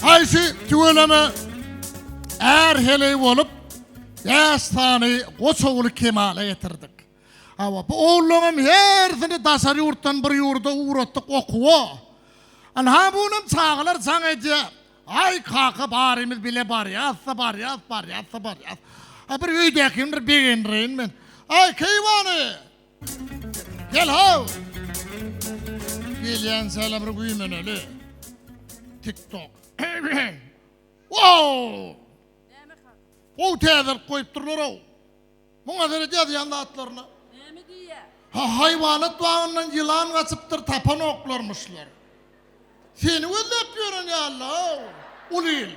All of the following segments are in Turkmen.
Haýsy tüweleme är-heleý bolup, bäş sany goç ogly kemala getirdik. Hawa, bu ogullaryňam hersini daşary ýurtdan bir ýurda ugratdyk okuwa. Ynha, bu günem çagalar jaň edýär. Aý, kaka, barymyz bile barýas-da, barýas, barýas-da, barýas. A bir öýdäkini bir begendireýin men. Aý, keýwany! Gel how! Gelýänçäler bir güýmeneli. TikTok. Wow! Gowy täzelik goýupdyrlar-ow. Muňa seret ýazýan zatlaryna. Näme diýýä? Ha haýwanat bagyndan ýylan gaçypdyr tapanoklarmyşlar. Seni gözläp ýören ýaly-ow, uly il.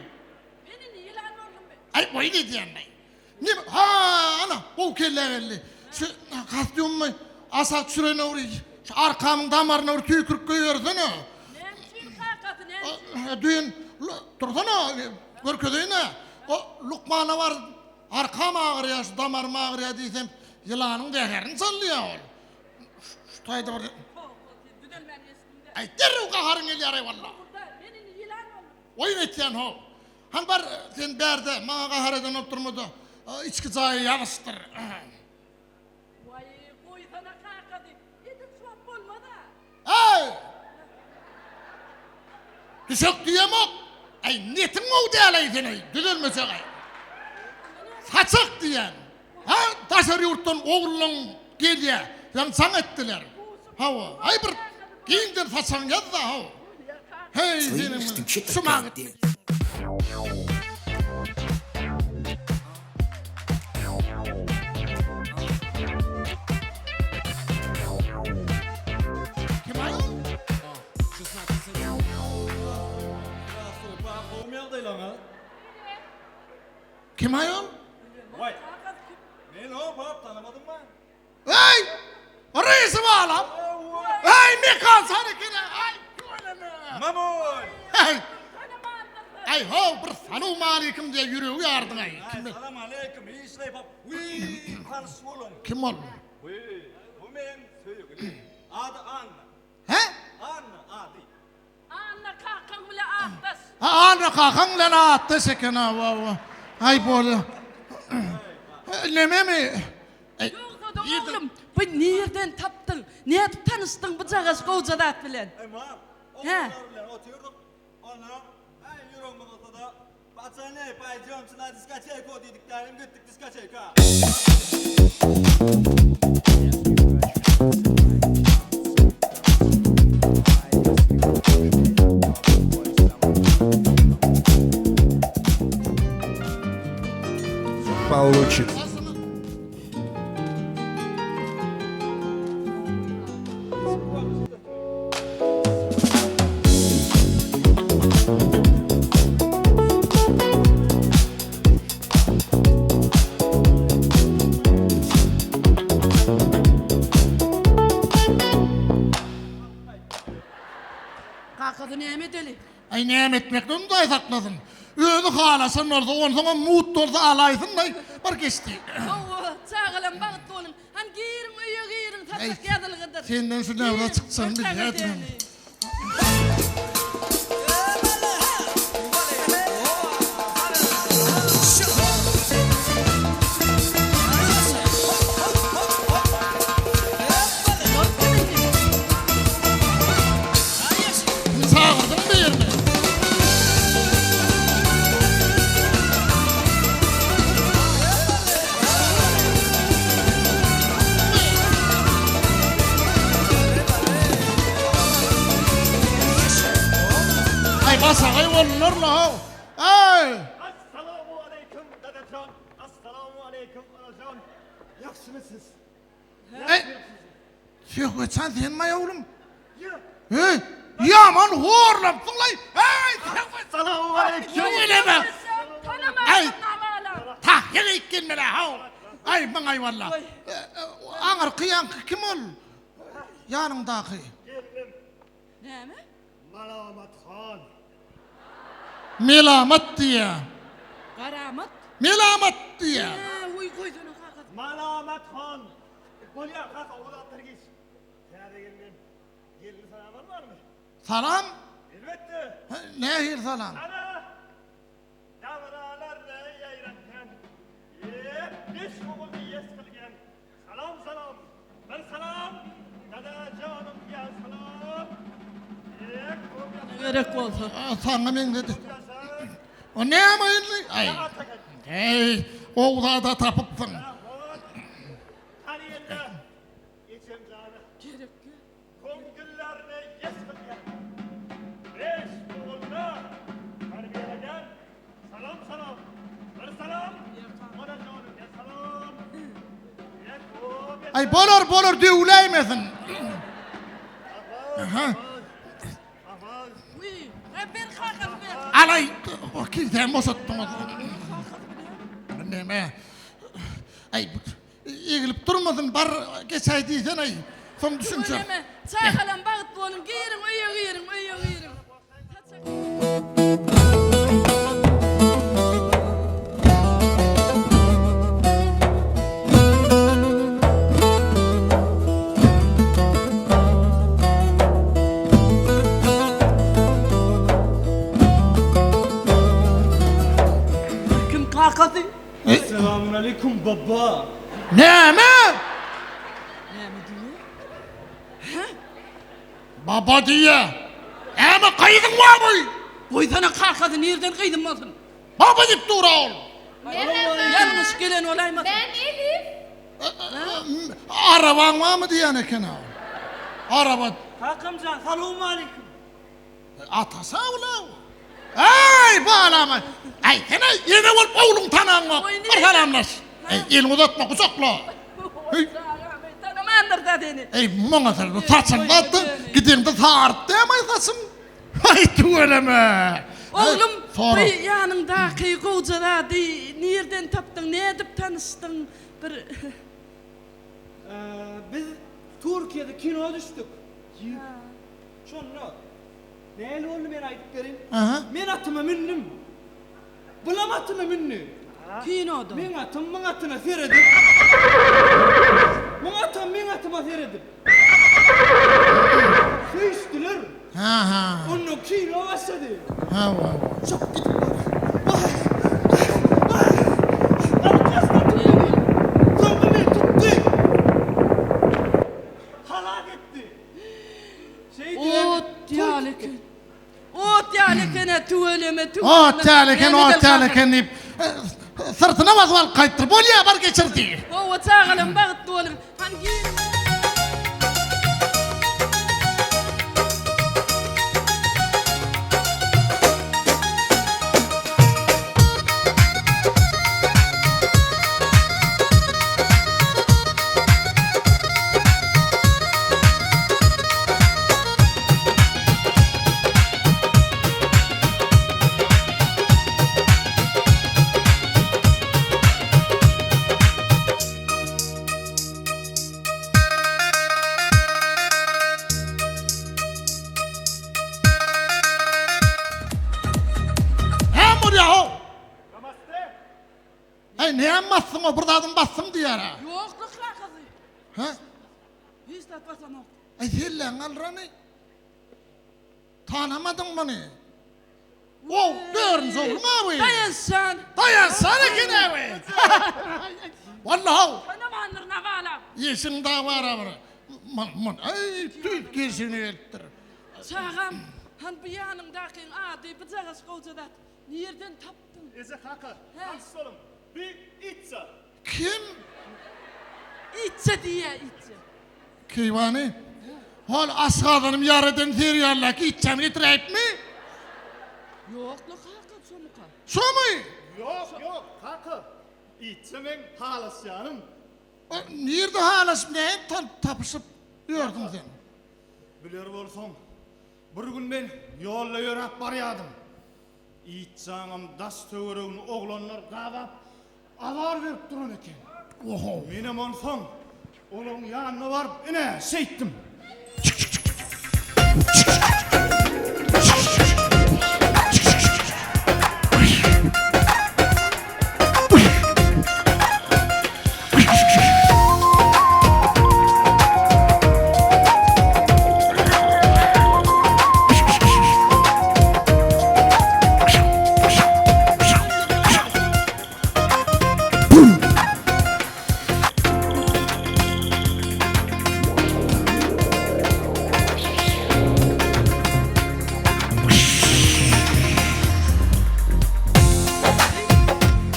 Men indi ýylan boldummy? Aý, goý edýän-aý. Neme, ha, ana, gowy kellä geldi. Şu kostýumymy aşak düşürenewri, şu arkamyň damaryna bir tüýkürip goýbersene. Näme üçin kakasy, näme üçin? Düýn, dursana, görkezeýin-ä. O lukmana baryp, Arkam agyrýar, şu damarym agyrýar diýsem, ýylanyň zäherini çaldýar ol. Şu taýda bir... Aý, derrew gaharyň gelýär-aý walla. Oýun etýän how. Hany bar, sen bärde maňa gahar eden bolup durma-da, içki jaýy ýazyşdyr. Waý, goýsana kakasy, edil şo bolmaz-a. Äý! Düşek diýemok. Äý, netiň gowy däl-äý sen-äý, düzelmejek-äý. Saçak diýýän. Ha, daşary ýurtdan ogluň gelýä. Ýaňy jaň etdiler. Hawa, aý bir giňden saçagyňy ýaz-da, haw. Heý, seniň şu maňa. Kim aýol? Men o bap tanamadyňmy? Eý! Reisi balam! Eý, Mekan sen ekene! Aý, tüweleme! Mamun! Eý! Aý, how, bir salowmaleýkim diýe ýüregi ýardyň aý. Aý, salam aleýkim, işleý bap. Wiý, tanyş boluň. Kim ol? Wiý, bu meň söýgülim. Ady Anna. Hä? Anna ady. Anna kakaň bilen atdaş. Ha, Anna kakaň bilen atdaş eken ha, wa, wa. Aý, bolýa. Nememi? Ýogsa-da oglum, bu nirden tapdyň? Nädip tanyşdyň bu jagaş gowja zat bilen? Aý, mam, oglanlar bilen otyrdyk. Ondan, aý, ýüregimiz bolsa-da, Paçany, paýdýomçy na diskoteku diýdik dälim gitdik diskoteka. Получит. Kakasy näme edeli? Aý näme etmekden Hudaý saklasyn. Özi halasan bolsa, onsoňam mugt bolsa alaýsyn-laý. Bir geçdi. Hawa, çagalam bagtly boluň. Hany giriň öýe giriň saçak ýazylgydyr. Senden şu näwra çykjagyny bilýärdim. Kimi çagyrdyň bu ýerine? Aý başagaý boldular-la-how. Aý! Assalamu aleýkum dadajan. Assalamu aleýkum anajan. Ýagşymysyz? Eý! Söhbetjan senmi-aý oglum? Eý! Ýaman horlapsyň-laý! Eý! Söhbet! Assalamu aleýkum. Tüweleme! Aý! Tahýa geýip gelmeli-haw! Aý, maňaý walla. Aňyrky ýaňky kim ol? Ýanyňdaky. Gelnim. Näme? Malamat han. Melamat diýýä. Garamat? Melamat diýýä. Hä, wuý goýsana kakasy. Malamat han. Bolýar kaka, o zatlar geç. Täze gelnen gelni salam almanmy? Salam? Elbetde. Nähili salam? Ana! ogulny ýes kylgan. Salam salam. Bir salam. Dada janym ýa salam. Ek Gerek bolsa. Saňa meňzedi. O näme indi? Aý. Eý, gowy zada tapypsyň. Hany indi ejem jana. Gerek. Köňüllerini ýes kylýan, Beş ogulny terbiýelegen, Salam, salam, bir salam, Onajonym ýa salam, Aý, bolar, bolar, döwläýmesin. Aha. Wiý, ber kakasy ber. Alaý, kisämi boşatdyňyz. Näme? Aý, Egilip durmasyn bar geçäý diýsen-aý soň düşünjek. Tüweleme çagalam bagt boluň giriň öýe giriň öýe giriň. Kim kakasy? Esselamunaleýkum baba. Näme? Näme diýýä? Hä? Baba diýýä. Näme gyzyň barmy? Goýsana kakasy nirden gyzym bolsun? Baba diýip dur-a ol. Merhaba. Ýalňyş gelen bolaýmasyn? Ben Elif. Arabaň barmy diýýän eken-a ol. Araba. Kakamjan salowmaleýkim. Ata sag ol. Eý, balam. Aý, sen ene bolup ogluň tanaňok. Bir salamlaş. Eý, elini uzatma, gujakla. Eý. Tanamandyr da seni. Eý, muňa sen bu saçyň zatdy. Gideňde saryp dämaý saçyň. Aý, tüweleme. Oglum, bu ýanyňdaky gowja zady nirden tapdyň, nädip tanyşdyň? Bir Biz Türkiýede kino düşdük. Şonda nähili boldy men aýdyp bereýin. Men atyma mündüm. Bulam atyna mündi. Kinoda. Meň atym muň atyna seredip. Muň atam meň atyma seredip. Söýüşdiler. Onda kino başlady. Çykyp gidip barýar. Alyp gaçdy meni. Soňra meni tutdy. Halas etdi. Ot ýaly eken. Ot ýaly eken-ä tüweleme tüweleme. Ot ýaly eken, ot ýaly eken diýip, syrtyna basyp alyp gaýtdyr. Bolýa, bar geçir diý. Hawa, çagalarym bagtly boluň. Hany giriň. Näme bolýa-how? Äý, näme basdyň-ow, bir zadyň basdyň diýýär-ä. Ýokly kakasy. Hä? Hiç zat basamok. Äý, selläň galyrany. Tanamadyň muny. Ow, dördünji ogluň-a bu. Daýansan. Daýansan eken-ä bu. Walla-how. Tanamandyr nagalam. Işiň dagy bar-a bir. Mun, mun, äý, tüýs gelşigine gelipdir. Çagam, han bu ýanyňdakyň ady bijagaş gowja zat. Nirden tapdyň? Eje kaka, tanyş boluň. Bi Itça. Kim? Itça diýýä, Itça. Keýwany, hol aşgazanym ýar eden serialdaky Itçany getiräýipmi? Ýok-la kaka, şomyka? Şomy? Ýok, ýok, kaka. Itça meň halaşýanym. Nirde halaşyp, nädip tapyşyp ýördüň sen? Biler bolsaň, Bir gün men ýolda ýöräp barýadym. Itjaňam daş-töweregini oglanlar gabap, azar berip duran eken. Oho. Menem onsoň olaryň ýanyna baryp, ine, şeýtdim.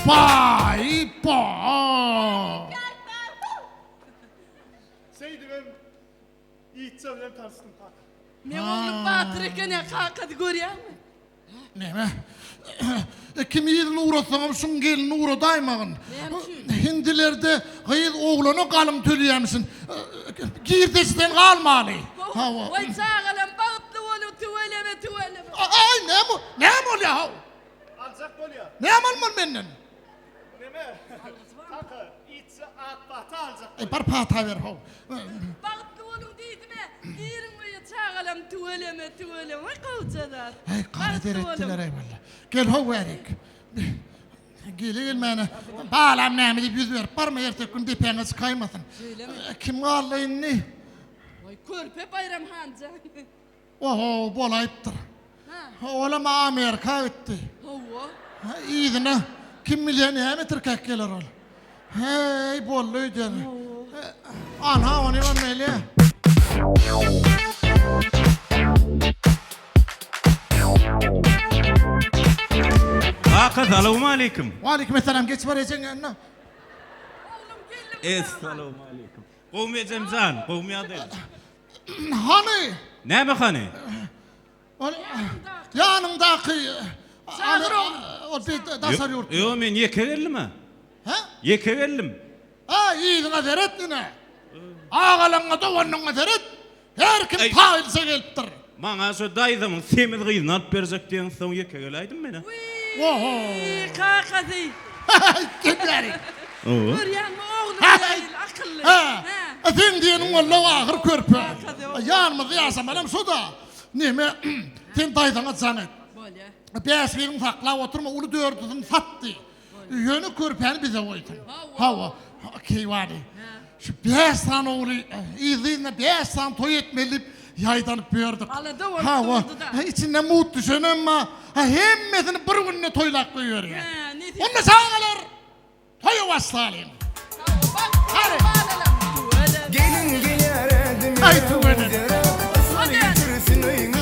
Baý ba! Şeýdibem Itje bilen tanyşdym kaka. Meň oglum batyr eken-ä kakasy görýäňmi? Näme? Kim yzyny ugratsaňam şuň gelnini ugradaýmagyn. Näme üçin? Hindilerde gyz oglana galyň töleýärmişin. Girdejiden galmaly. Hawa. Waý çagalam bagtly boluň tüweleme tüweleme. Aý näme näme bolýa how? Aljak bolýa. Näme almaly menden? Neme? Kaka, itçe ak pata aljak. Eý bar pata ber how. Bagtly boluň diýdim-ä. Giriň öýe çagalam tüweleme tüweleme. Waý gowja zat. Eý gara der etdiler eý walla. Gel how bärik. Gele gelmäne balam näme diýip ýüz berip barma erteki gün depäňe çykaýmasyn. Kim galdy indi? Waý körpe Baýram hanjan. Oho bolaýypdyr. Olam Amerika gitdi. Hawa. Yzyna kim bilýär näme tirkäk geler ol. Heý boldy öýdýän. Anha onybam gelýär. Kaka salowmaleýkim. Waleýkim essalam geç bar ejeň ýanyna. Oglum geldim. Essalowmaleýkim. Gowmy ejemjan, gowmy ýagdaýlar? Hany? Näme hany? Ol ýanyňdaky Çagyr ogly. Ol daşary ýurt. Ýok, men ýeke geldim-ä. Hä? Ýeke geldim. Ha, yzyňa seret ine. Agalaňňa, doganyňa seret. Her kim taýylça gelipdir. Maňa şo daýzamyň semiz gyzyny alyp berjek diýeňsoň ýeke geläýdim men-ä. Oho. Kakasy. Gel bärik. Görýäňmi oglum nähili akylly. Hä. Seň diýeniň boldy ahyr körpe. Ýanymyzda ýaşamalam şo-da. Neme, sen daýzaňa jaň et. Bolýa. Bäşbirini saklap oturma, uly dördüsini sat diý. Ýöne körpäni bize goýsun. Hawa, keýwany. Şu bäş sany ogly yzly-yzyna bäş sany toý etmeli diýip ýaýdanyp ýördük. Alada bolup Hawa, durdy-da. içinde mut düşenem bar. Ha, hemmesini bir günde toýlap goýberýär. Hä, nesip. Onda çagalar, toýa başlalyň. Hawa, balalam, tüweleme. Gelin gelýär ädim Aý, tüweleme. Ysal getirsin öýüňe.